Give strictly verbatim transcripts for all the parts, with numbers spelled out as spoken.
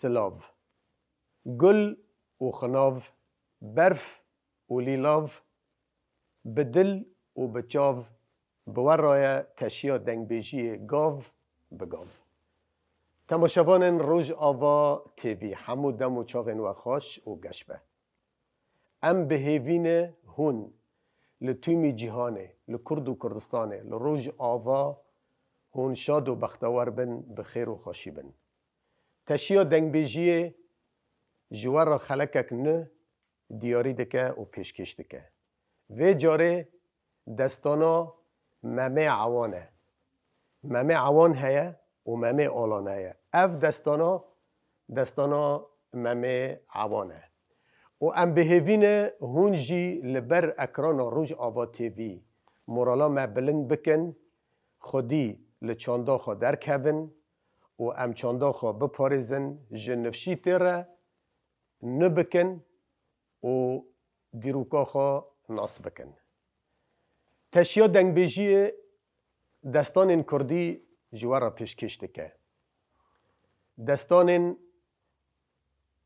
Silav. Gul û xinav, berf û lîlav, bi dil û bi çav, bi we re ye teşiya dengbêjiyê gav bi gav. Temaşevanên Rojava T V, hemû dem û çaxên we xweş û geş be. Em bi hêvî ne hûn li tûmî cîhanê, li Kurd û Kurdistanê, li Rojava hûn şad û bextewar bin, bi xêr û xweşî bin. Teşiya dengbêjiyê ji we re xelekek nû diyarî dike û pêşkêş dike. Vê carê destana Memê Ewan e. Memê Ewan heye û Memê Alan heye. Ev destana, destana Memê Ewan e. Û em bi hêvî ne hûn jî li ber ekrana Rojava T V morala me bilind bikin, xwedî li çanda xwe derkevin û em çanda xwe biparêzin, ji nifşîtê re nû bikin û dîroka xwe nas bikin. Teşiya dengbêjiyê destanên kurdî ji we re pêşkêş dike. Destanên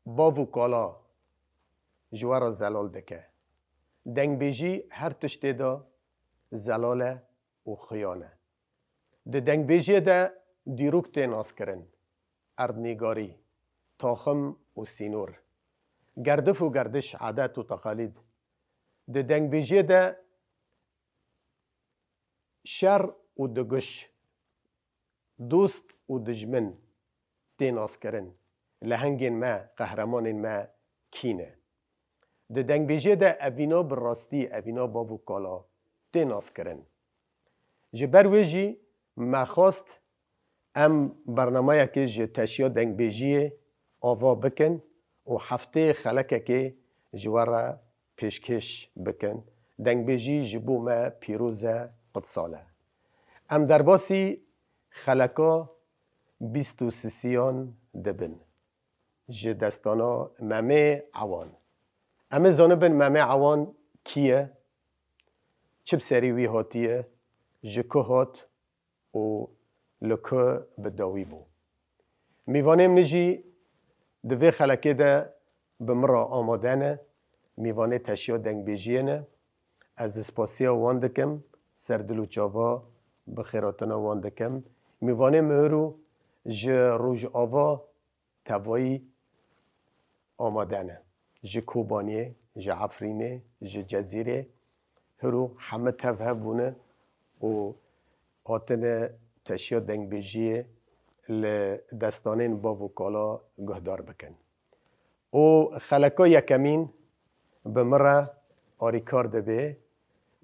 bav û kala ji we re zelal dike. Dengbêjî her tiştê de zelal e û xiyan e. Di dengbêjiyê de dîrok tê naskirin, erdnîgarî, taxim û sînor, gerdif û gerdiş, adet û teqalîd. Di dengbêjiyê de şer û diguş, dost û dijmin tê naskirin. Lehengên me, qehremanên me kî ne? Di dengbêjiyê de evîna bi rastî, evîna bav û kala tê naskirin. Ji ber wê jî me xwest em bernameyekê ji teşiya dengbêjiyê ava bikin û hefteyê xelekekê ji we re pêşkêş bikin. Dengbêjî ji bo me pîroz e, qudsal e. Em derbasî xeleka bîst û sisiyan dibin. Ji destana Memê Ewan. Em ê zanibin Memê Ewan kî ye, çi bi serî wî hatiye, ji ku hat û li ku bi dawî bû. Mîvanê min jî di vê xelekê de bi min re amade ne, mîvanê teşiya dengbêjiyê ne. Ez spasiya wan dikim, ser dil û çava bi xêratina wan dikim. Mîvanê min hiro ji Rojava tevayî amade ne. Ji Kobaniyê, ji Efrînê, ji Cezîrê, hiro heme tev hev bûne û hatine teşiya dengbêjiyê li destanên bav û kala guhdar bikin. Û xeleka yekemîn bi min re arîkar dibe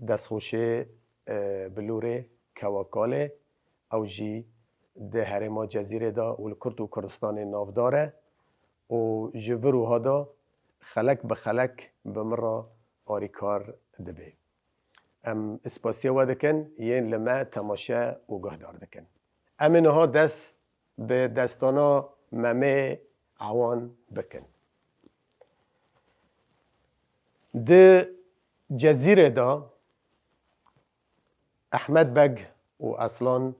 destxweşê, e, Bilûrê Kewakalê. Ew jî di herêma Cezîrê de û li Kurd û Kurdistanê navdar e û ji vir û ha de xelek bi xelek bi min re arîkar dibe. Em spasiya we dikin, yên li me temaşe û guhdar dikin. Em ê niha dest bi destana Memê Ewan bikin. Di Cezîrê de Ehmed Beg û Aslan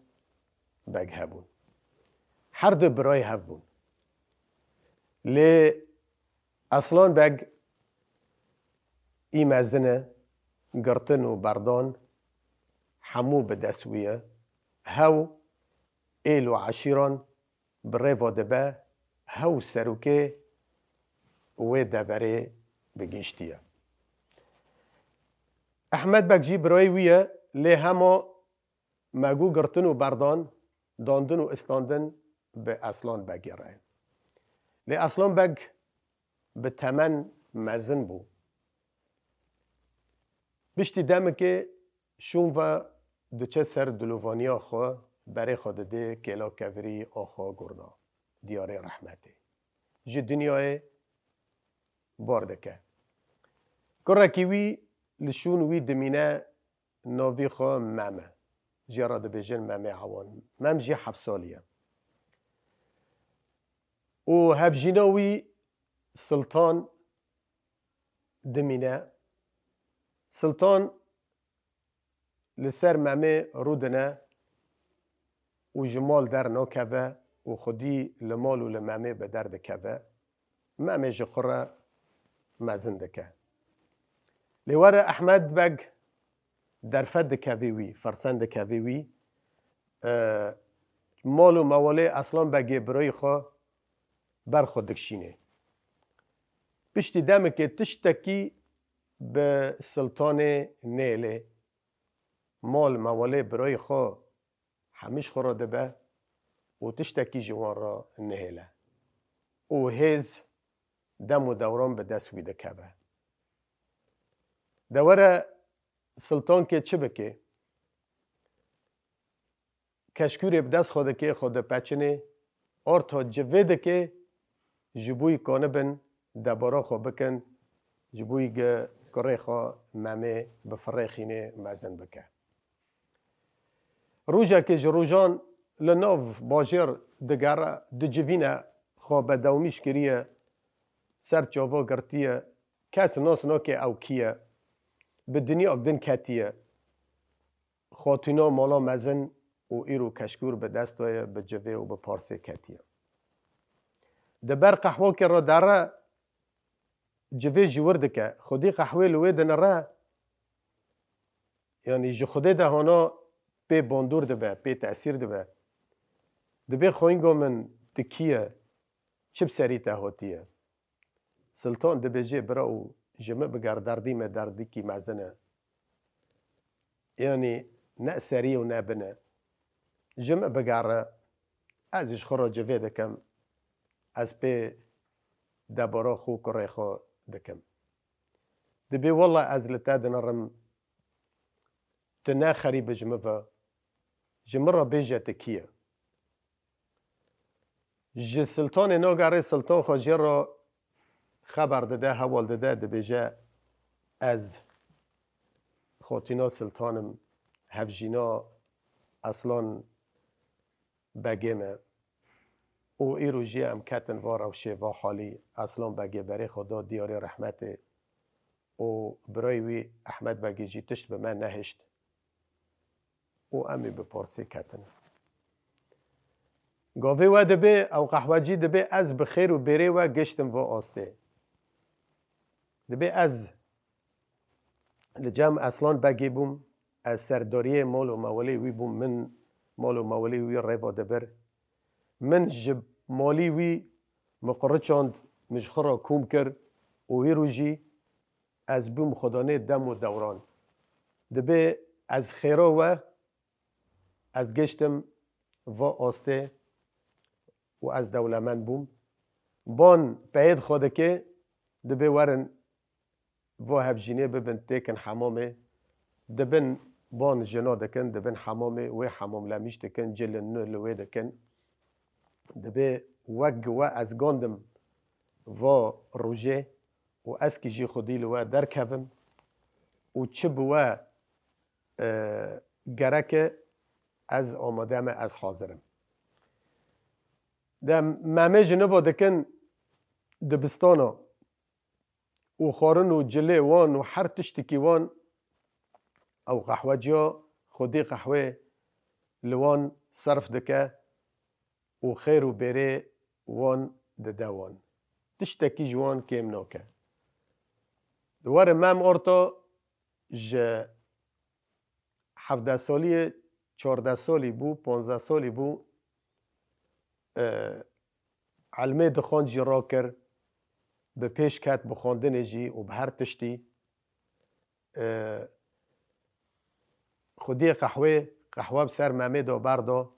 Beg hebûn. Her du birayê hev bûn. Lê Aslan Beg î mezin e, girtin û berdan hemû bi dest wî ye. Hew êl û eşîran bi rêva dibe, hew serokê wê deverê bi giştî ye. Ehmed Beg jî birayê wî ye, lê hema me got girtin û berdan, dandin û istandin bi Aslan Begê re. Lê Aslan Beg bi temen mezin bû. Piştî demekê şûn ve diçe ser dilovaniya xwe, berê xwe didê kêla kevirî axa Gurna, diyarê rehmetê. Ji dinyayê bar dike. Kurekî wî li şûn wî dimîne, navî xwe Mem e. Jê re dibêjin Memê Ewan. Mem jî heft salî ye. Û hevjîna wî Siltan dimîne. Siltan li ser Memê rûdine û ji mal dernakeve û xwedî li mal û li Memê bi derdikeve. Memê ji xwe re mezin dike. Lê were Ehmed Beg derfet dikevî wî, fersend dikevî wî, e, mal û mewalê Eslan Begê birayî xwe ber xwe dikişînê. Piştî demekê tiştekî bi Siltanê nêlê. Mal mewalê birayî xwe hemî ji xwe re dibe û tiştekî ji wan re nihêle. Û hêz dem û dewran bi dest wî dikeve. De were Siltankê çi bike? Keşkûrê bi dest xwe dike, xwe dipeçinê, orta civê dike, ji bo yî kanibin debara xwe bikin, ji bo yî gi kurê xwe Memê bi firê xînê mezin bike. Rojekê ji rojan li nav bajêr digere, dicivîne, xwe bedewmîş kiriye, ser çava girtiye, kes nas nake ew kî ye, bi dinya din ketiye. Xatîna mala mezin û îro keşkûr bi dest de ye, bi civê û bi parsê ketiye. Di ber qehwakê re dere, civê ji wir dike. Xwedî qehwê li wê dinire, yanî ji Xwedê de hana pê bandor dibe, pê tesîr dibe. Dibê xwînga min tu kî ye, çi bi serî te hatiye? Siltan dibêje, bira û ji min bigere, derdî me derdikî mezin e. Yanî ne serî û ne bin e. Ji min bigere, ez ji xwe re civê dikim, ez pê debara xwe û kurê xwe dikim. Dibê wela ez li te dinirim, tu ne xerîb ji min ve, ji min re bêje tu kî ye. Ji Siltanê nagere, Siltan xwe jê re xeber dide, heval dide, dibêje, ez Xatîna Siltan im, hevjîna Eslan Begê me. Û îro jî em ketin va rewşê, va halî, Eslan Begê berê xwe da diyarê rehmetê û birayê wî Ehmed Begê jî tişt bi me nehişt. Û em ê bi parsê ketin. Gavê we dibê, ew qehwecî dibê, ez bi xêr û bêrê we giştim va astê. Dibê ez li cem Eslan Begê bûm, ez serdariyê mal û mewelê wî bûm, min mal û mewelê wî rêva dibir. Min ji malî wî min qiriçand, min ji xwe re kom kir û îro jî ez bûm xwedanê dem û dewran. Dibê ez xêra we, ez giştim va astê û ez dewlemend bûm. Ban peyêd xwe dike, dibê werin va hevjînê bibin, têkin hemamê. Dibin ban jina dikin, dibin hemamê, wê hemamlemîş dikin, cilin nû li wê dikin. Dibê wek we ez gandim va rojê û ez kî jî xwedî li we derkevim û çi bi we, e, gerek e, ez amade me, ez hazir im. De Memê ji niva dikin dibistana û xwarin û cilê wan û her tiştikî wan, ew qehweciya xwedî qehwê li wan serf dike û xêr û bêrê wan dide wan. Tiştekî ji wan kêm nake. Were Mem orta ji hevdeh saliyê, çardeh salî bû, panzdeh salî bû, e, elmê dixwend jî rakir, bi pêş ket bi xwendinê jî û bi her tiştî. E, xwediyê qehwê, qehwe bi ser Memê de berda.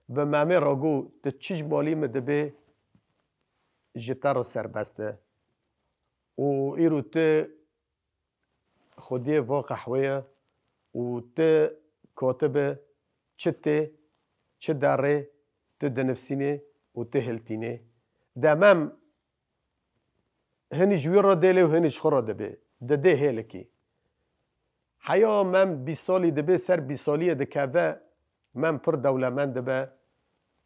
Bi Memê re got, tu çi ji malî min dibê, ji te re serbest e. Û îro tu xwediyê va qehwê ye û tu katibe, çi tê, çi derê, tu dinivsînê û tu hiltînê. De Mem hinî ji wî re dêlê û hinî ji xwe re dibê. Didê hêlikî. Heya Mem bîst salî dibê, ser bîst saliyê dikeve, Mem pir dewlemend dibe,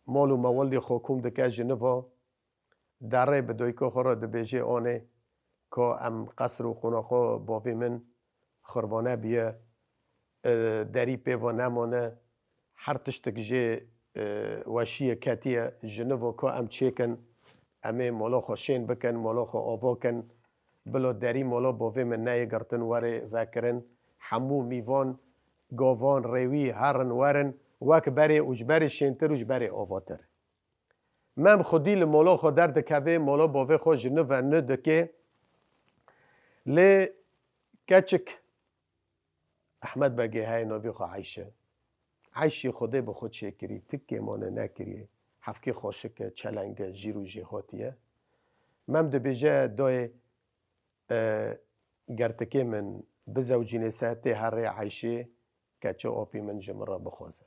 mal û mewildê xwe kom dike ji niva. Derê bi doyka xwe re dibêje, anê ka em qesr û qonaxa bavê min xirvane bûye, e, derî pê ve nemane, her tiştek jê, e, weşiyê ketiye, ji nivo ku em çêkin, em ê mola xwe şên bikin, mola xwe ava kin, bilo derî mola bavê min neyê girtin, were vekirin, hemû mîvan, gavan, rêwî, herin, werin, wek berê û ji berê şêntir û ji berê avatir. Mem xwedî li mola xwe derdikeve, mola bavê xwe ji nû ve nû dike. Lê keçik Ehmed Begê heye navê xwe Eyşe. Eyşî Xwedê bi xwe çêkirî, ti kêmane nekiriye. Hevkê xweşik e, çeleng e, jîr û jêhatî ye. Mem dibêje dayê, e, gertikê min bizewcîne se tê herê Eyşê, keçê apî min ji min re bixwaze.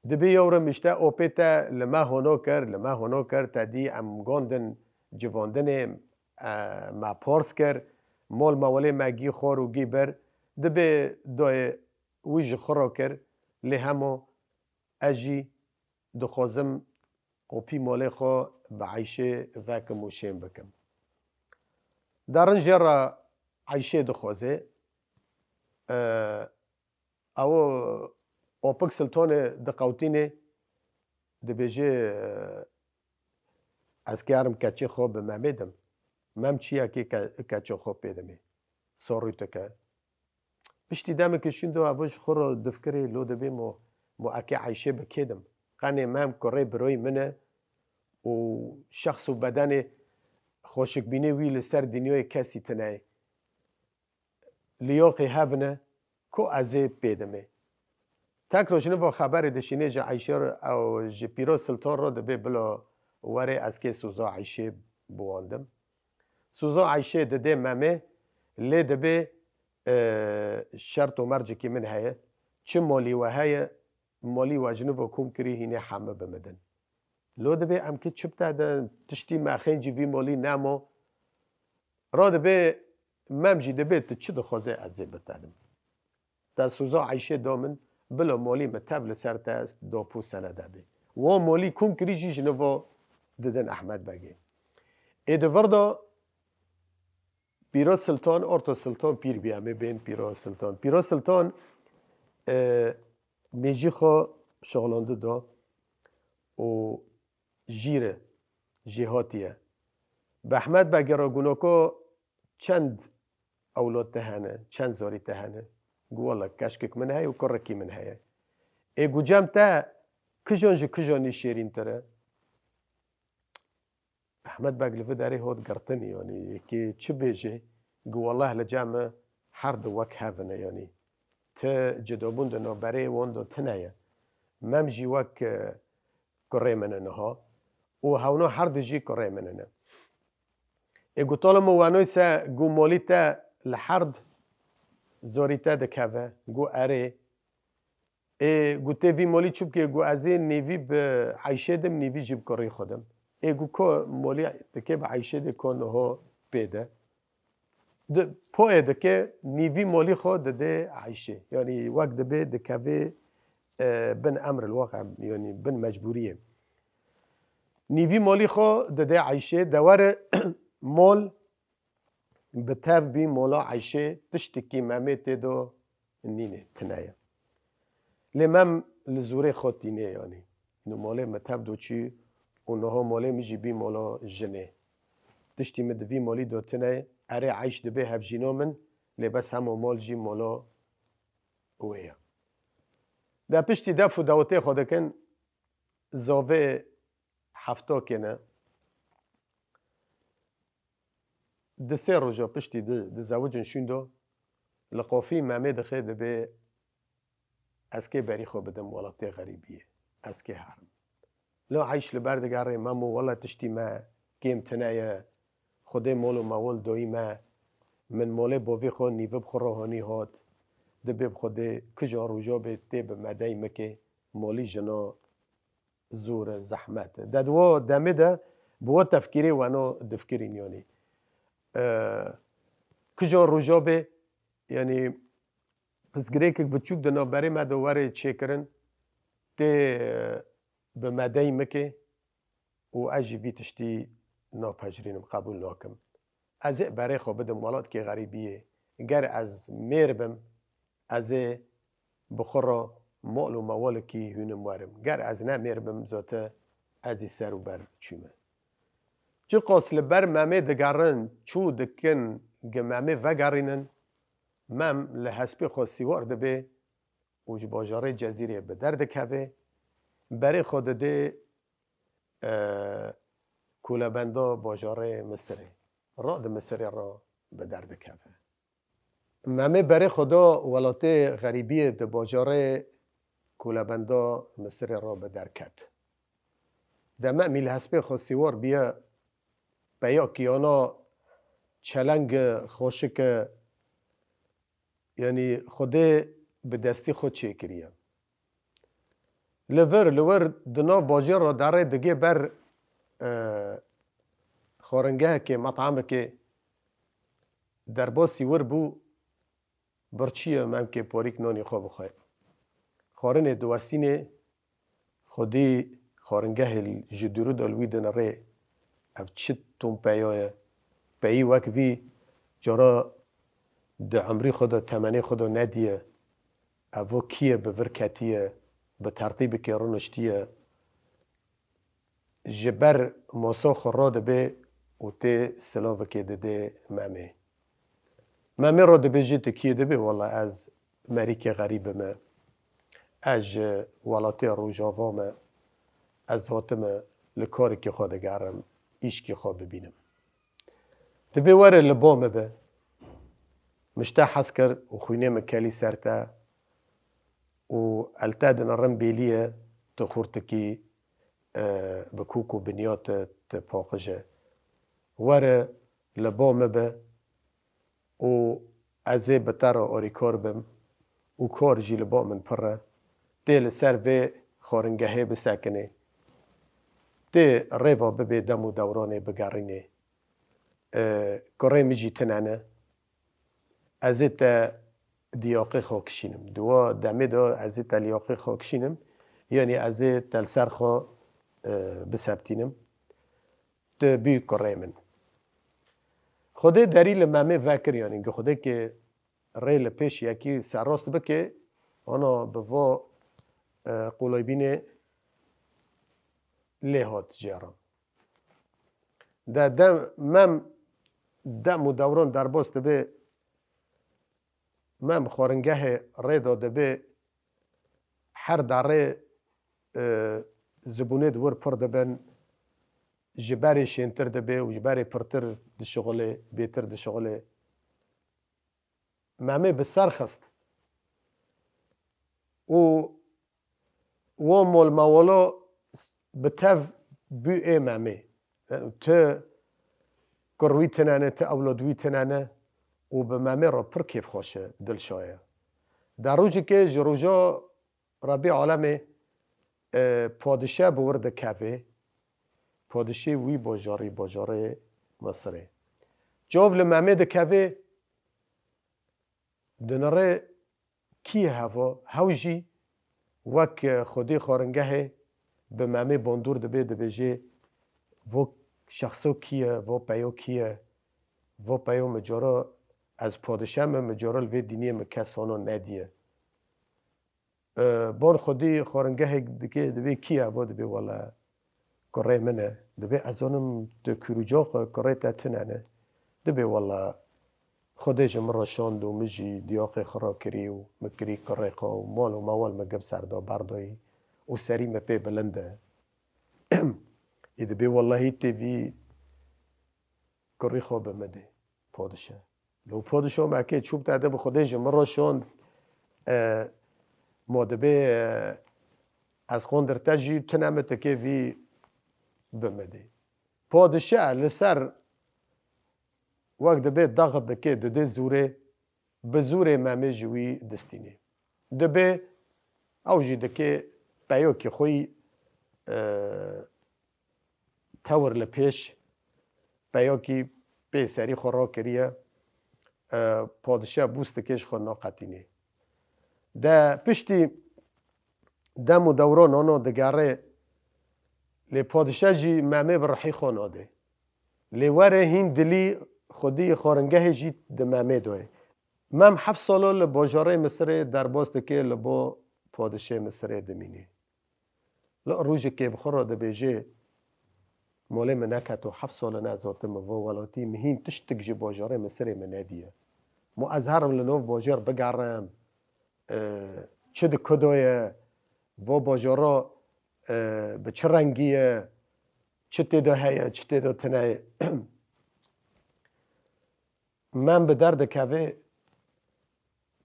Dibê yew re mişte opê te li me hono kir, li me hono kir, te dî em gondin civandinê, e, me pars kir, mol me welê me gî xwar û gî bir, dibê doyê wî ji xwe re kir, lê hemo ez jî dixwazim opî molê xwe bi Eyşê vekim û şên bikim. Derin jê re Eyşê dixwaze, e, Ew opik Siltonê diqewtînê, dibêje, ez karim keçê xwe bi Memê dim. Mem çiyekê ke-, keçê xwe pê dimê. Sorî dike. Piştî demekê şûn do evo ji xwe re difikirê, lo dibê mo, mo ekê Eyşê bi kê dim. Qenê Mem kurê biroyê min e û şexs û bedenê xweşikbînê wî li ser dinyayê kesî tune ye. Liyaqê hev ne, ku ez ê pê dimê. Tek roj niva xeberê dişînê ji Eyşê re, ew ji Pîroz Siltan re dibê bila werê ez kê soza Eyşê biwandim. Soza Eyşê didê Memê, lê dibê, e, şert û mercekî min heye. Çi molî we heye, molî we ji niva kom kirî hînê heme bi min din. Lo dibê em ki çi bite din, tiştî me xêncî vî molî nemo. Ra dibê Mem jî dibê tu çi dixwazê ez ê bitedim. Te soza Eyşê do min, bila molî min tev li ser te est, dopu senede bê. Wo molî kom kirî jî ji nivo didin Ehmed Begê. Ê di vir de Pîroz Siltan, Orto Siltan pîr bî, em ê bên Pîroz Siltan. Pîroz Siltan, e, mêjî xwe şoxlandi do û jîr e, jêhatî ye. Bi Ehmed Begê re gunoko çend ewlad te hene, çend zarî te hene? Gu wele keşkek min heye û kurekî min heye. Ê gu cem te kijan ji kijanî şêrîntir e? Ehmed Beg li vê derê hot girtinî, yanî yekê çi bêjê, gu weleh li cem me her du wek hev in e, yanî ti cidabûn di navberê wan de tune ye. Mem jî wek, e, kurê min e niha û hewna her du jî kurê min in e. Ê gu talo min wenoy se gu molî te li herd zorî te dikeve, gu erê, Ê, gu tê vî molî çi bikê? Gu ez ê nêvî bi Eyşê dim, nêvî jî bi kurê xwe dim. Ê, gu ko molî dike bi Eyşê de ko niho pê de. Di, poyê dike nîvî molî xwe dide Eyşê. Yanî wek dibe dikeve, e, bin emr el-waqi, yanî bin mecbûriyê. Nîvî molî xwe dide Eyşê, dewere mol bi tev bî mola Eyşê, tiştekî Memê tê do nîne, tune ye. Lê Mem li zûrê xwe tîne, yanî. Nû molê min tev do çî û niha molê min jî bî mola jinê. Tiştî min di vî molî do tune ye, erê Eyş dibe hevjîna min, lê bes hema mol jî mola wê ye. De piştî def û dawetê xwe dikin, zavê hefta kêne. Di sê roja piştî di, dizewicin şûn do, li qofî Memê dixê dibê ez kê berî xwe bidim welatê xerîbiyê. Ez kê herim. Lo Eyş li ber digerê, Memo, wele tiştî me kêm tune ye. Xwedê mol û mewil doyî me. Min molê bovî xwe nîvib xwe rohanî hat. Dibê bi Xwedê kija roja bê tê bi medey mikê. Molî jina zor e, zehmet e. De di wo demê de bi wo tefkîrê weno difikirîn, yanî, e, kija roja bê, yanî, pirsgirêkek biçûk di navberê me de were çêkirin, tê, e, bi medey mikê û ez jî vî tiştî napejirînim, qebûl nakim. Ez ê berê xwe bidim welatkê xerîbiyê. Ger ez mêr bim, ez ê bi xwe re mal û mewalekî hûnim werim. Ger ez nemêr bim, zate ez ê ser û ber çûme. Çiqas li ber Memê digerin, çû dikin gi Memê vegerînin, Mem li hespê xwe sîwar dibe û ji bajarê Cezîrê bi derdikeve, berê xwe dide, e, kûlebenda bajarê Misirê. Ra di Misirê ra bi derdikeve. Memê berê xwe da welatê xerîbiyê, di bajarê kûlebenda Misirê ra bi derket. Dema Mem li hespê xwe sîwar biye, peya kiyana çeleng e, xweşik e, yanî Xwedê bi destî xwe çêkiriye. Li vir, li wir di nav bajêr re derê digê ber, e, xwaringehekê, metamekê, derbasî wir bû, birçî ye, Memkê porîk nanî xwe bixwe. Xwarinê diwestînê, xwedî xwaringehê ji dûrû de li wî dinirê. Ev çi tom peya ye? Peyî wek vî cara di emrî xwe de, temenê xwe de nediye. Evo kî ye bi vir ketiye, bi tertîbikê rûniştiye. Ji ber masa xwe radibe û tê silavikê dide Memê. Memê re dibêje, tu kî yî? Dibê, wela ez merîkê xerîb im e. Ez ji welatê Rojava me. Ez hatime li karekî xwe digerim, îşkî xwe bibînim. Dibê were li ba min be. Min ji te hez kir û xwînê min kelî ser te û el te dinirim bêlî ye, tu xurtikî, e, bi kûk û binya te, tu paqij e. Were li ba min be û ez ê bi te re arîkar bim û kar jî li ba min pir e. Tê li ser vê xwaringehê bisekinê. Tê rêva bibê dem û dewranê bigerînê. E, kurê min jî tune ne. Ez ê te diyaqê xwe kişînim. Di wa demê de ez ê te liyaqê xwe kişînim. Yanî ez ê te li ser xwe, e, biseptînim. Tu bî kurê min. Xwedê derî li Memê vekir, yanî gi Xwedê ke rê li pêş yekî serrast bike, ana bi va, e, qolaybînê lê hat jê re. De dem, Mem dem û dewran derbas dibe, Mem xwaringehê rê de dibe, her derê, e, zibûnê di wir pir dibin, ji berê şêntir dibe û ji berê pirtir dişixulê, bêtir dişixulê. Memê bi ser xist û wan molmewala bi tev bû ê Memê. Yanî tu kur wî tune ne, tu ewlad wî tune ne û bi Memê re pir kêfxweş e, dilşa ye. De rojekê ji roja Rebî Alemê, e, padişe bi wir dikeve, padişê wî bajarî, bajarê Misirê. Çav li Memê dikeve, dinirê kî ye heva, hew jî wek, e, xwedî xwaringehê bi Memê bandor dibe, dibêje, vo şexso kî ye, vo peyo kî ye, vo peyo min cara ez padişe me, min cara li vê dîniyê min kes hana nediye. E, ban xwedî xwaringehê dike, dibê kî ye? Vo dibê wele kurê min e. Dibê ez zanim tu kûr û cax e, kurê te tune ne. Dibê wele Xwedê ji min re şand û min jî diyaqê xwe rakirî û min kirî kurê xwe û mal û mewal min gim ser da berdayî û serî min pê bilind e. Ê dibê welehî tê vî kurî xwe bi min dê, padişe. Lo padişo me kê çûp te de bi Xwedê ji min re şand, e, ma dibê, e, ez qondir te jî tune min tikê vî bi min dê. Padişe li ser wek dibê daxit dike, didê zûrê, bi zûrê Memê ji wî distînê. Dibê ew jî dike peyokî xwe yî, e, tewir li pêş, peyokî pê serî xwe rakiriye, e, padişe bûs dike ji xwe naqetînê. De piştî dem û dewran ana digere, lê padişe jî Memê bi rihî xwe nade. Lê were hîn dilî xwedî xwaringehê jî di Memê de ye. Mem heft sala li bajarê Misirê derbas dike li bo padişê Misirê dimînê. Li rojekê bi xwe re dibêje, molê min neketo, heft sal e nezotim, min vo welatî, min hîn tiştik ji bajarê Misirê min nediye. Mo ez herim li nav bajar bigerim, e, çi di ku de ye, vo bajara, e, bi çi rengî ye, çi tê de heye, çi tê de tune ye. Mem bi derdikeve,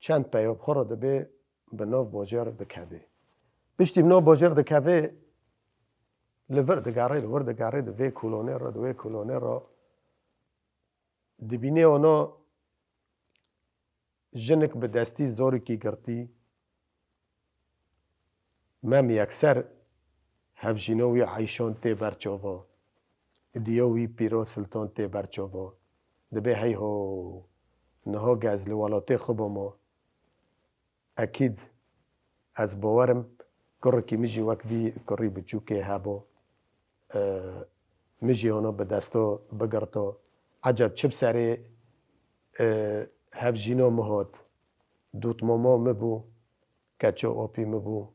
çend peya bi xwe re dibe, bi nav bajar dikeve. Piştî bi nav bajar dikeve, li vir digarê, li wir digarê, di vê kolonê re, di wê kolonê re dibîne ona jinik bi destî zorikî girtî. Mem yekser hevjîna wî Eyşan tê ber çava, diya wî Pîro Siltan tê ber çava. Dibê hey ho, niha ge ez li welatê xwe bama, ekîd ez bawerim, kurikî min jî wek vî kurî biçûkê hebo. E, min jî hona bi desta bigirto. Eceb çi bi serê, e, hevjîna min hat? Dotmama min bû, keça apî min bû.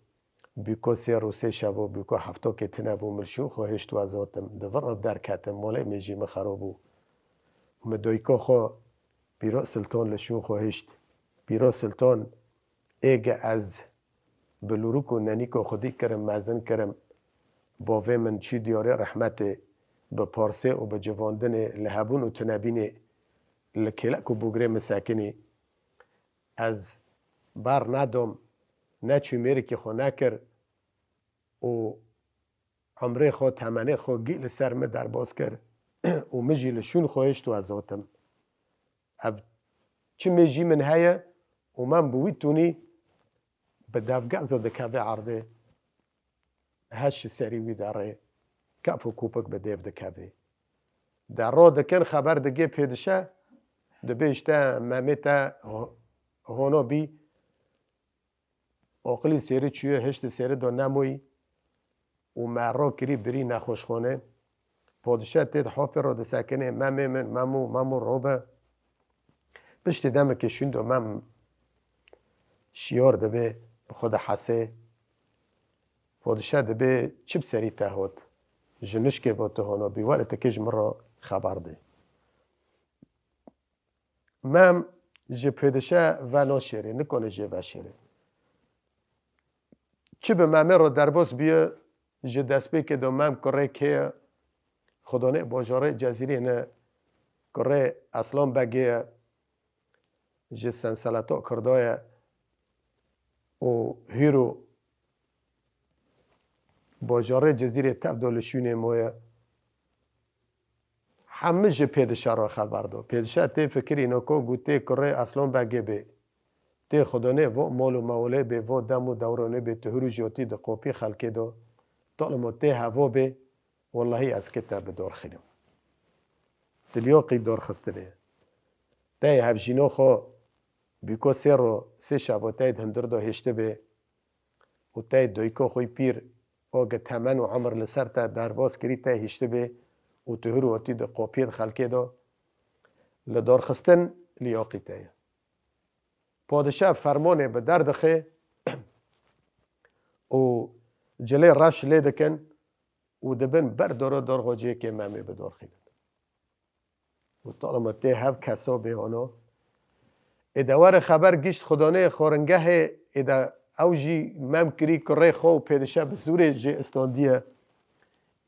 Bûko sê rû sê şevo, bûko heftokê tune bû, min li şûn xwe hişt û ez hatim. Di vir re derketim, molê min jî min xero bû. Û min doyko xwe Pîro Siltan li şûn xwe hişt. Pîro Siltan, êge ez bi lûrik û nenîko xwedî kirim, mezin kirim. Bavê min çû diyarê rehmetê, bi parsê û bi civandinê, li hebûn û tunebînê, li kêlek û bûgirê min sekinî. Ez ber nedom, neçû mêrikî xwe nekir û emrê xwe, temenê xwe gî li ser min derbas kir û min jî li şûn xwe hişt û ez hatim. Ev çi mêjî min heye û mem bi wî tunî bi devgeza dikeve erdê, heş ji serî wî derê, kef û kopik bi dêv dikevê. De ro dikin, xeber digê pêdişe, dibê işte memê te ho-, hono bî, oqilî sêrî çûye, hiştî sêrî do nemoyî û me ro kirî birî nexweşxane. Padişah tê di hofê ro disekinê, memê min, memo, memo robe. Piştî demekê şûn do mem şiyar dibe, bi xwe dihese. Padişah dibe çi bi serî te hot? Ji nişkê bo tu hono bî, were tekê ji min re xeber de. Mem ji pêdişe venaşêrê, nikane jê veşêrê. Çi bi memê re derbas bûye, ji destpêkê de mem kurê kê ye, xwedonê bajarê Cezîrê ne, kurê Eslan Begê ye, ji Senseleta Kurda ye û hîro bajarê Cezîrê tev do li şûnê moye. Hemî ji pêdişa re xeber do. Pêdişa tê fikir îno ko gotê kurê Eslan Begê bê. Tê xwedonê vo mol û mewlê bê, vo dem û dewronê bê, tu hûrû jotî di qopî xelkê do. Tolimo tê hevo bê, wellahî ez ki te bi dor xinim. Dilyoqî dorxistine. Tey hevjîno xo bîko sê ro, sê şevo tey di hundir do hêşti bê. Û tey doyko xwe pîr, o ge temen û emir li ser te derbas kirî, te hiştibê û tu hir û otî di qopiyê di xelkê de li dorxistin liyaqî te ye. Padişah fermanê bi derdixe û cilê reş lê dikin û dibin ber doro dorxociyê kê Memê bidorxînin. Û talima tê hev kesa bê hano. Ê de were xeber gişt xudanê xoringehê, ê de ew jî Mem kirî kurê xwe û pêdişe bi zûrê jê istandiye.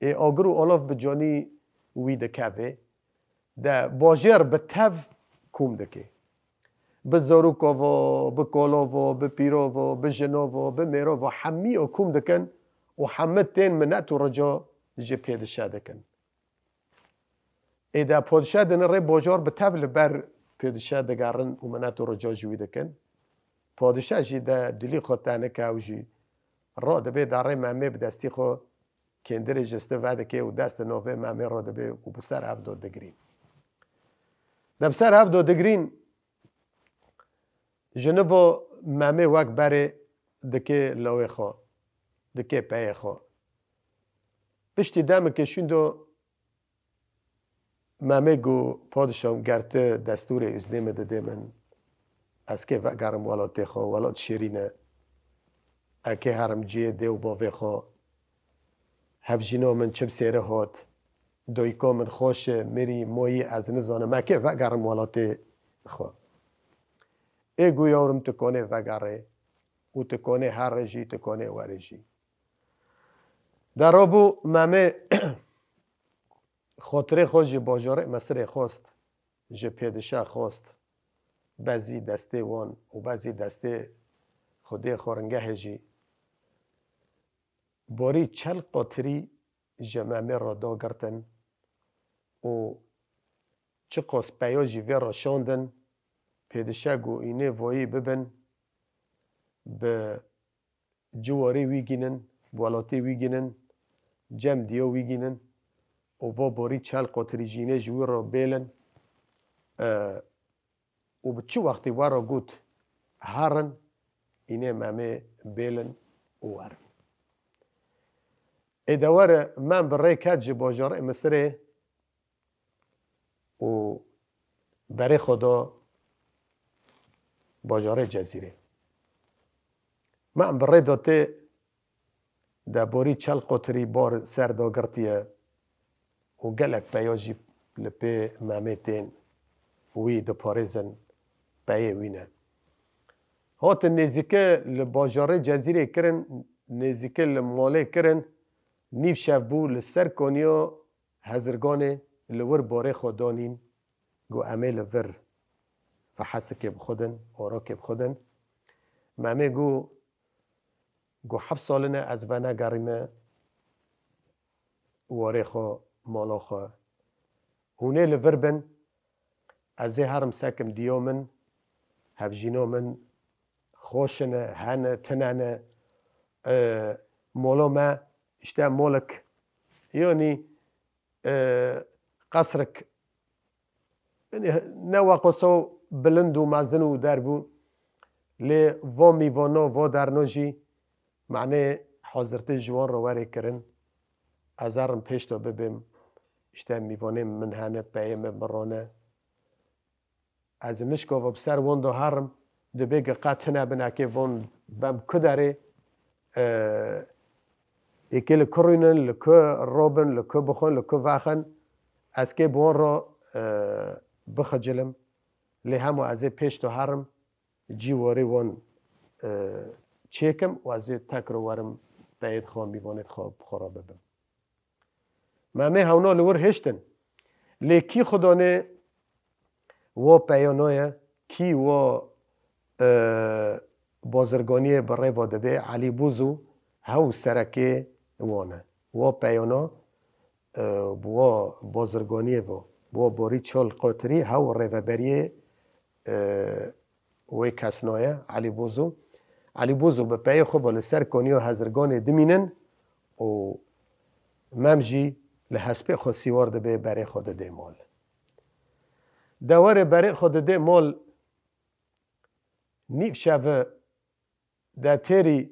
Ê agir û olav bi canî wî dikeve. De bajêr bi tev kûm dike. Bi zarokova, bi kolova, bi pîrova, bi jinova, bi mêrova hemî o kûm dikin û hemî tên minet û rica ji pêdişe dikin. Ê de padişah dinirê bajar bi tev li ber pêdişe digerin û minet û rica ji wî dikin. Padişah jî de dilî xwe tenike ew jî ra dibê derê Memê bi destî xwe kêndirê jisti vedike û dest di novê Memê ra dibê û bi ser hev do digirîn. De bi ser hev do digirîn, ji nivo Memê wek berê dikê lawê xwe, dikê peyê xwe. Piştî demekê şûn do Memê got, padişam, ger tu destûrê îznê min didê min, ez kê vegerim welatê xwe, welat şêrîn e. Eke herim cihê dê û bavê xwe. Hevjîno min çi bi sêre hot. Doyko min xweş e, mirî, moyî, ez nizanim. Eke vegerim welatê xwe. Ê gu yawrim tu konê vegerê û tu konê herê jî, tu konê werê jî. De rabû Memê xotirê xwe ji bajarê Misirê xwest, ji pêdişa xwest, bezî destê wan û bezî destê xwedê xwaringehê jî. Borî çel qotirî ji Memê re dagirtin û çiqas peya jî vê re şandin, pêdişe ku înê voyî bibin, bi ciwarê wî gînin, welatê wî gînin, cem diya wî gînin û va borî çel qotirî jî înê ji wî re bêlin, e, û bi çi wextî we re got herin, înê Memê bêlin û werin. Ê de were Mem bi rê ket ji bajarê Misirê û berê xwe da bajarê Cezîrê. Mem bi rê da tê de borî çel qotirî bar ser dagirtiye û gelek peya jî li pê Memê tên wî diparêzin, peyê wî ne. Hatin nêzîke li bajarê Cezîrê kirin, nêzîke li malê kirin, nîv şev bû li ser kaniya Hezirganê li wir barê xwe danîn, got, "Em ê li vir vehesikê bi xwe din, orakê bi xwe din." Memê got, got, "Heft salin e ez venegerîme warê xwe, mala xwe. Hûn ê li vir bin, ez ê herim sekim diya min, hevjîna min xweş in e, hene, tine ne, e, mala me, işte, molik, yanî, e, qesrik, yanî, ne weqoso bilind û mezin û der bû. Lê va mîvano, va derno jî, manê hazirtî ji wan re were kirin. Ez herim pêş de bibêm, işte, mîvanê min hene, peyê me mirane." Ez nişkova bi ser wan de herim, dibê ge qet tune bin, eke van bem ku derê, e, êkê li ku rûnin, li ku robin, li ku bixwin, li ku vexin, ez kê bi wan re, e, bixicilim. Lê hema ez ê pêş de herim, cî warê wan, e, çêkim û ez ê tekro werim peyê xwe, mîvanê xwe bi xwe re bibim. Memê hewna li wir hêştin. Lê kî xudanê wa peyano ye, kî wa, e, bazirganiyê bi rê ve dibe, Elî Bûz û hew serekê wan e. Wa peyano, e, bi wa bazirganiyê ve, bi wa borî çol qotirî hew rêveberiyê, e, wê kesna ye, Elî Bûz û. Elî Bûz û bi peyê xwe ve li ser kaniya Hezirganê dimînin û Mem jî li hespê xwe sîwar dibe, berê xwe didê mal. De were berê xwe didê mal, nîv şevi de têrî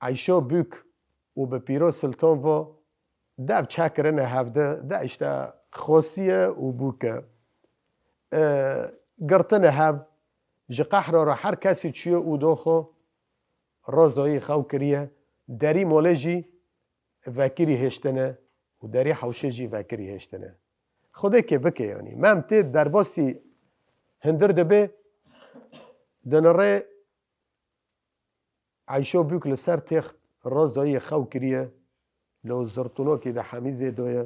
Eyşo Bûk û bi Pîro Siltan ve dev çekirine hevdi, de işte xwesiye û bûke. E, girtine hev, ji qehra re her kesî çûye û doxo razayî xew kiriye, derî molê jî vekirî hêştine û derî hewşê jî vekirî hêştine. Xwedê kê bike yanî. Mem tê derbasî hundir dibe, dinirê Eyşo Bûk li ser têxt razayî xew kiriye, li zirtûnokî de hemî zêdoye,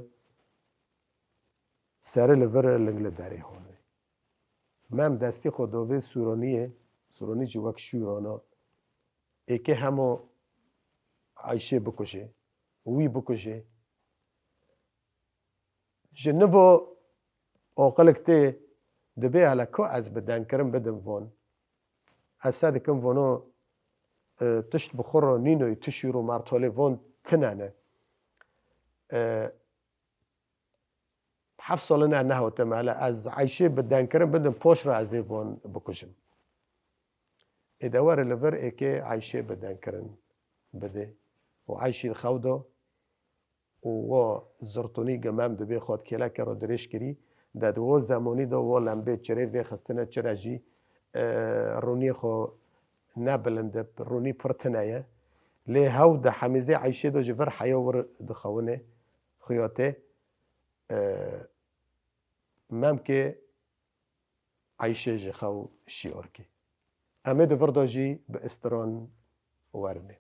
serê li vir e, ling li derê hole. Mem destî xwe dovê sûroniyê, sûronî jî wek şûrana, êkê hemo Eyşê bikuje, wî bikuje. Ji nivo oqilik tê, dibê hele ku ez bi dengkirin bidim von. Ez se dikim vono, e, tişt bi xwe re nînoy, tişî ro mertolê von tine ne. E, heft salin e nehotim hele, ez Eyşê bi dengkirin bidim, poş re ez ê von bikujim. Ê de were li vir êkê Eyşê bi dengkirin bide. Û Eyşî xew do û wa zirtûnî ge Mem dibê xwe di kêleke re dirêj kirî, de di wo zemonî de wo lembê çirê vêxistine, çire jî, e, rûniyê xwe, ne bilind e, rûnî pir tune ye. Lê hew di hemîzê Eyşê de ji vir heya wir dixewine, xuya tê. E, Memkê Eyşê ji xew şiyar kê. Em ê di vir de jî bi istiran werine.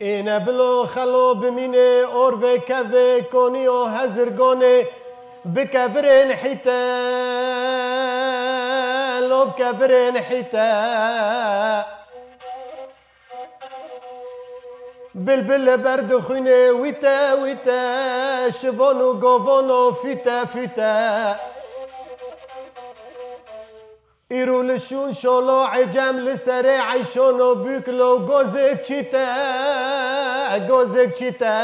Êne bilo xelo bimînê, orvê kevê koniyo hezirgonê, bi kevirên hîte, lo bi kevirên hîte. Bilbil li ber dixwîne wîte wîte, şivon û govon o fîte fîte. Îro li şûn şolo ecem li serê eyşono bûk lo gozek çîte, gozek çîte.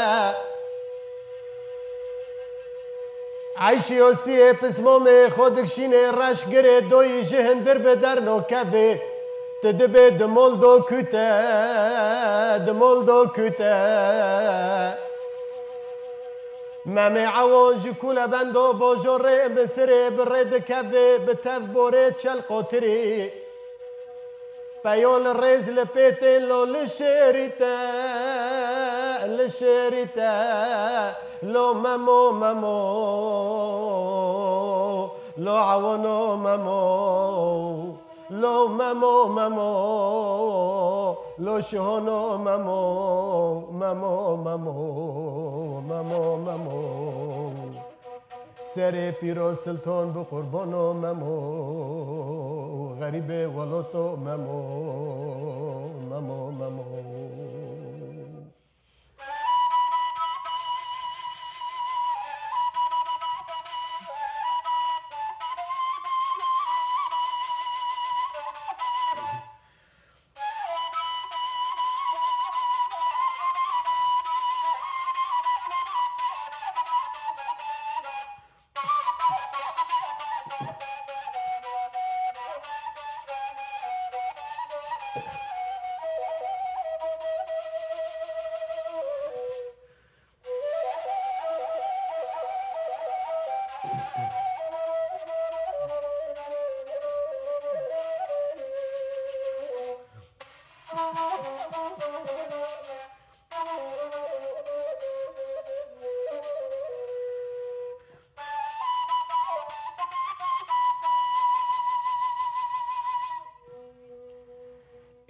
Eyşiyo siyê pismomê xwe dikşînê reş girê doyî ji hindir bi derno kevê. Tu dibê di mol do kute, di mol do kute. Memê ewon ji kule bendo bojorê Misirê bi rê dikevê bi tev borê çel qotirî. Peyo li rêz li pê tên lo li şêrî te, li şêrî te, lo memo memo, lo ewono memo, lo memo memo, lo şihono memo, memo memo, memo memo. Serê pîro Silton bi qurbono memo, xerîbê weloto memo, memo memo.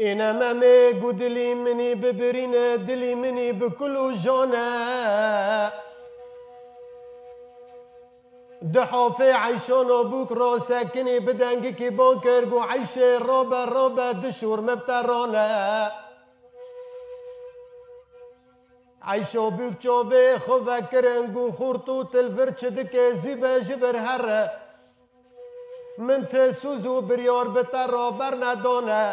Êne Memê gu dilî minî bibirîne, dilî minî bi kul û jane. Di hofê eyşono bûk ro sekinî bi dengikî bon kir, gu eyşê robe robe di şûr mibterone. Eyşo bûk çovê xwe vekirin, gu xurt û tilvir çi dike zû be ji vir here. Min ti sûz û biryar bi te re bernedane.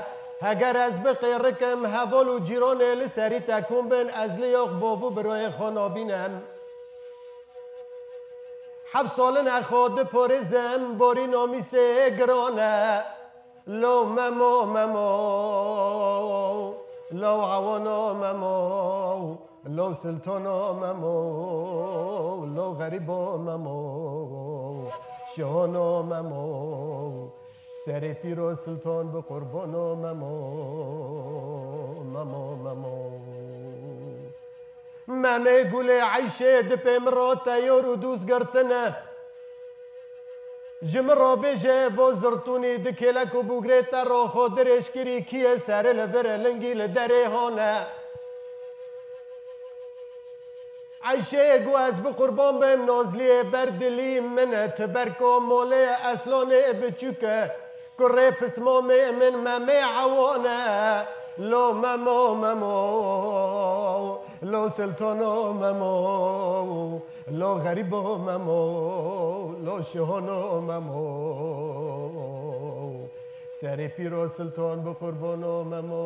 Heger ez biqêrikim, heval û cîranê li serî te kom bin, ez li yox bov û biroyê xwe nabînim. Heft salin e xwe diparêzim, borî namîsê giran e. Lo memo memo, Lo ewano Memo, lo siltano Memo, lo xerîbo Memo, şihono Memo. Serê pîro siltan bi qurbano Memo, Memo, Memo. Memê gulê Eyşê di pê min re te yor û dûst girtine. Ji min re bêje vo zirtûnî di kêlek û bûgrê te re xwe dirêj kirî, kî ye serê li vir e, lingî li derê hane. Eyşê got, ez bi qurban bim, Nozliyê ber dilî min e, tu ber komolê Eslonê biçûk e. Kurê pismamê min Memê Ewan e. Lo Memo, Memo, lo siltano Memo, lo xerîbo Memo, lo şihono Memo. Serê pîro siltan bi qurbano Memo,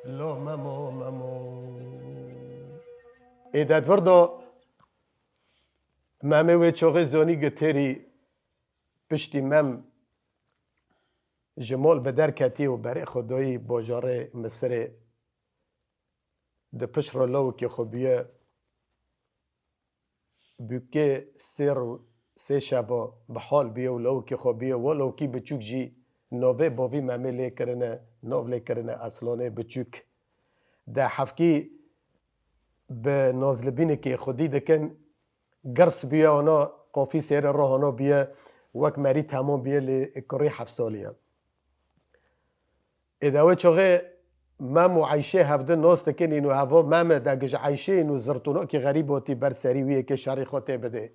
lo Memo, Memo. Ê de di vir de Memê wê çaxê zanî gitêrî piştî Mem ji mal bi der ketî û berê xwe dayî bajarê Misirê. Di pişt re lawikê xwe bûye bûkê sê ro-, sê şeva bi hal bûye û lawikê xwe bûye. Wa lawikî biçûk jî navê bavî Memê lê kirine, nav lê kirine Eslanê biçûk. De hevkî bi nazlibînekê xwedî dikin, girs bûye, ana qafî sêre re hana bûye, wek merî temam bûye, lê kurî heft salî ye. Ê de wê çaxê Mem û Eyşê hevdi nas dikin, îno heva Mem e, de gi ji Eyşê îno zirtûnakî xerîb hatî ber serî wî yekê şerî xwe tê bidê.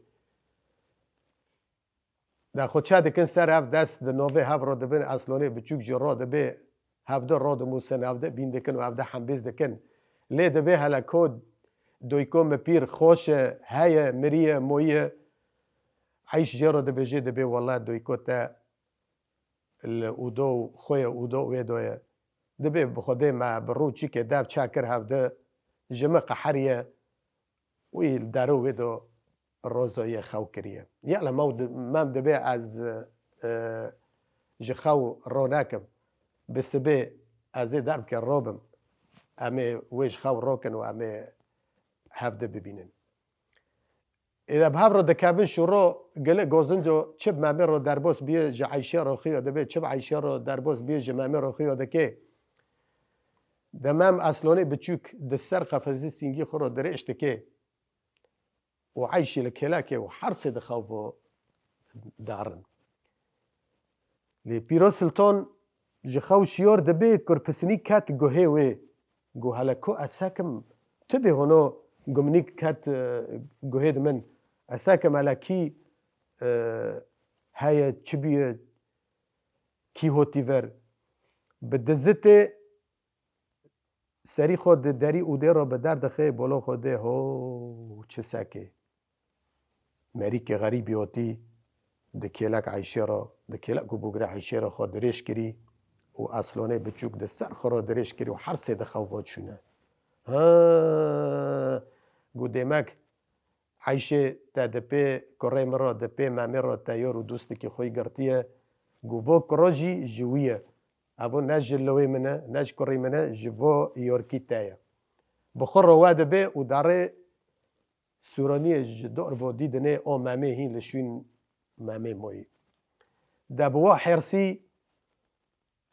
De xwe çe dikin ser hev, dest di navê hev re dibin, Eslonê biçûk jî re dibê, hevdi re dimûsin, hevdi bîn dikin û hevdi hembêz dikin. Lê dibê hele ko doyko mi pîr xweş e, heye, miriye, moye. Eyş jê re dibêje, dibê wele doyko te li ûdo û xwe ye, ûdo wê do ye. Dibê bi Xwedê me bi rû çîkê dev çe kir hevdi, ji min qeheriye. Wî li dero wê do rozoyê xew kiriye. Ya le mew di-, Mem dibê ez, e, ji xew ronekim. Bi sibê ez ê derbike robim. Em ê wê ji xew rokin û em ê hevdi bibînin. Ê de bi hev re dikevin şûro, gelek gozinco çi bi Memê re derbas bûye ji Eyşê re xuya dibê, çi bi Eyşê re derbas bûye ji Memê re xuya dike. De Mem Eslonê biçûk di ser qefezî sîngî xwe re dirêj dike û Eyşê li kêlekê û hersê di xew ve darin. Lê Pîro Siltan ji xew şiyar dibê, kurpisinî ket guhê wê. Got, hele ku ez sekim, tu bê hono gumnîk ket, e, guhê di min. Ez sekim hele kî, e, heye, çi bûye, kî hotî ver. Bi dizitê serî xwe di derî ûdê re bi der dixe, bolo xwe dê, ho, çi sekê. Merîkê xerîbî hotî di kêlek Eyşê re, di kêlek û bûgirê Eyşê re xwe dirêj kirî û Eslonê biçûk di ser xwe re dirêj kirî û her sê di xew ve çûne. Ha, got, demek Eyşê te di pê kurê min re, di pê Memê re te yor û dostekî xwe girtiye. Got, vo kuro jî ji wî ye. Evo ne ji lewê min e, ne ji kurî min e, ji vo yorkî te ye. Bi xwe re we dibe û darê Sûraniyê ji dor vo dî dinê o Memê hîn li şûn Memê moyî. De bi wa hêrsî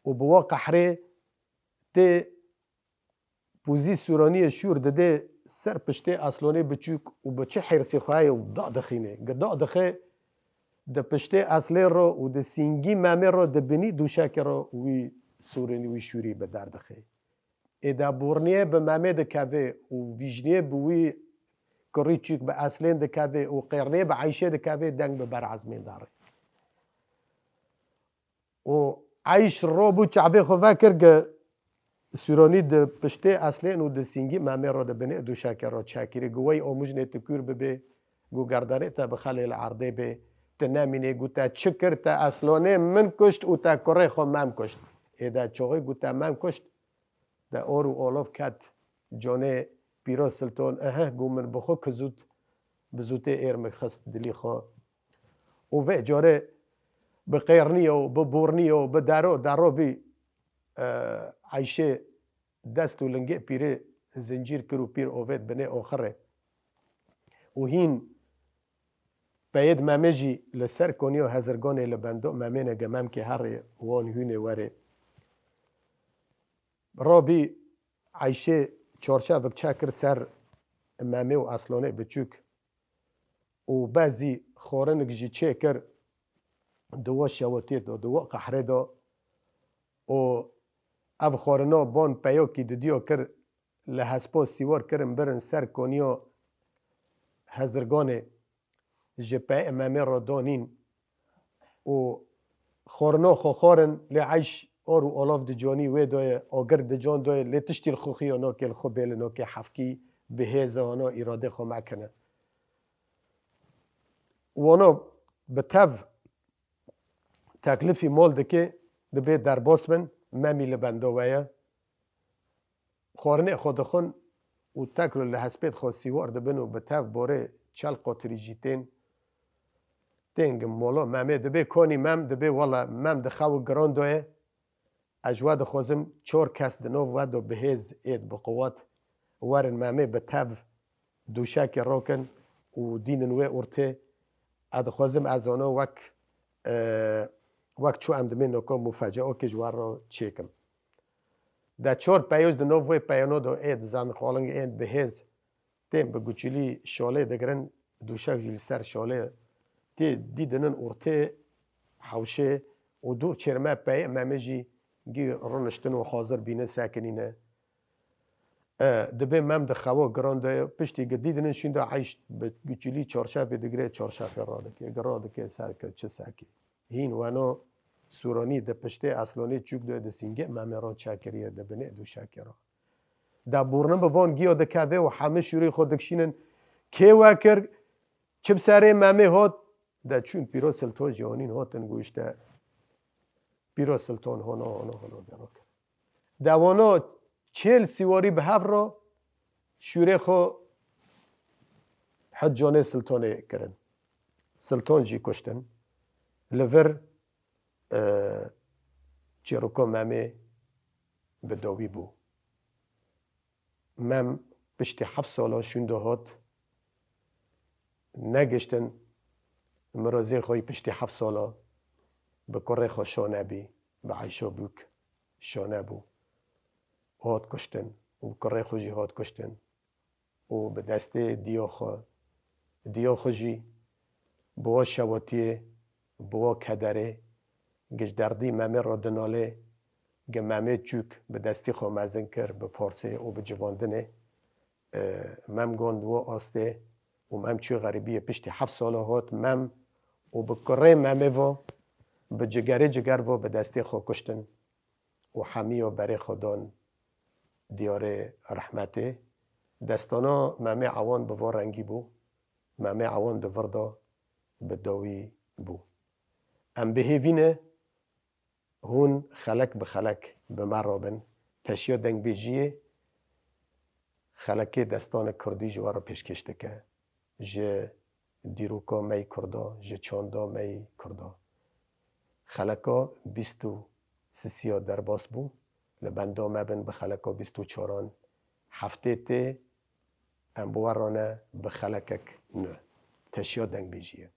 û bi wa qehrê tê pûzî Sûraniyê şûr didê ser piştê Eslonê biçûk û bi çi hêrsî xwe ye û da dixîne. Gi da dixe di piştê Eslê re û di sîngî Memê re di binî dûşekê re wî Sûranî wî şûrî bi der dixe. Ê de bûrniyê bi Memê dikeve û vîjniyê bi wî kurî çûk bi Eslên dikeve û qêrniyê bi Eyşê dikeve, deng bi ber ezmên dare. Û Eyş ro bû çavê xwe vekir, gi Sûronî di piştê Eslên û di sîngî Memê ro di binê dûşekê ro çekirî. Gu wey omujnê tu kûr bibê, gu gerdanê te bi xelê li erdê bê, tu nemînê, gu te çi kir, te Eslonê min kuşt û te kurê xwe Mem kuşt. Ê de çoxê gu te Mem kuşt, de or û olof ket conê Pîroz Silton, ehe, gu min bi xwe kizût, bi zûtê êrmik xist dilî xwe. Û vê carê bi qêrniyo, bi bûrniyo, bi dero, dero bî. e, Eyşê dest û lingê pîrê zincîr kir û pîr ovêt binê oxirê. Û hîn peyêd Memê jî li ser koniya Hezirganê li bendo Memê ne gememkê herê wan hûnê werê. Rabî Eyşê çarşevik çekir ser Memê û Eslonê biçûk û bezî xwarinik jî çêkir di wa şewatiyê de, di wa qehrê de û ev xwarina ban peyokî didiya kir, li hespa sîwar kirin birin ser koniya Hezirganê ji peyê Memê re danîn û xwarina xwe xwarin lê Eyş or û olav di canî wê de ye, agir di can de ye, lê tiştî li xwe xiya nake, li xwe bêli nake, hefkî bi hêz e, hana îradê xwe mekine. Wana bi tev teklifî mal dike, dibê derbas bin, Memî li benda we ye. Xwarinê xwe dixwin û tekro li hespêt xwe sîwar dibin û bi tev borê çel qotirî jî tên, tên gim mola Memê dibê konî Mem, dibê wela Mem di xew giran de ye. Ez ji we dixwazim çar kes di nav we de bi hêz êd bi quwet werin Memê bi tev dûşekê rakin û dînin wê ortê. Ez dixwazim ez ana wek, e, wek çû em dimê noka mufecaokê ji we re çêkim. De çar peyoz di nav wê peyano de êd zanxwaling êd bi hêz tên bi guçilî şalê digirin, dûşek jî li ser şalê tê dî dinin ortê hewşê û dûr çêrme peyê Memê jî gî rûniştin û hazir bînin sekinîne. E, dibê Mem di xewa giran de ye, piştî gi dî dinin şûnda Eyş bi guçilî çarşafê digire, çarşafê radike, gi radike serke çi sekê. Hîn weno Sûranî di piştê Eslonê çûk de di sîngê Memê re çekiriye, di binê dûşekê re. De bûrnin bi van giya dikeve û hemî şûrê xwe dikşînin. Kê we kir? Çi bi serê Memê hat? De çûn pîro Silto jî hanîn hatin goşte. Pîro Silton hona, hona, hona gero kir. De wana çêl sîwarî bi hev re şûrê xwe hit canê Siltonê kirin. Silton jî kuştin. Li vir, e, çêroka Memê bi dawî bû. Mem piştî heft sala şûnde hat, negiştin mirazê xwe yî piştî heft sala bi kurê xwe şa nebî, bi Eyşa bûk şa nebû. Hat kuştin û kurê xwe jî hat kuştin û bi destê diya xwe, diya xwe jî bi wa şewatiyê, bi wa kederê, gi ji derdî Memê re dinalê, gi Memê çûk bi destî xwe mezin kir, bi parsê û bi civandinê. E, Mem gond wo astê û Mem çû xerîbiyê. Piştî heft sala hat Mem û bi kurê Memê vo, bi cigerê ciger vo bi destê xwe kuştin û hemiya berê xwe dan diyarê rehmetê. Destana Memê Ewan bi vo rengî bû. Memê Ewan di vir de bi dawî bû. Em bi hêvî ne hûn xelek bi xelek bi me re bin. Teşiya dengbêjiyê xelekê destana kurdî ji we re pêşkêş dike. Ji dîroka me yî kurda, ji çanda me yî kurda. Xeleka bîst û sisiya derbas bû. Li benda me bin bi xeleka bîst û çaran heftê tê. Em bi we re ne bi xelekek nû. Teşiya dengbêjiyê.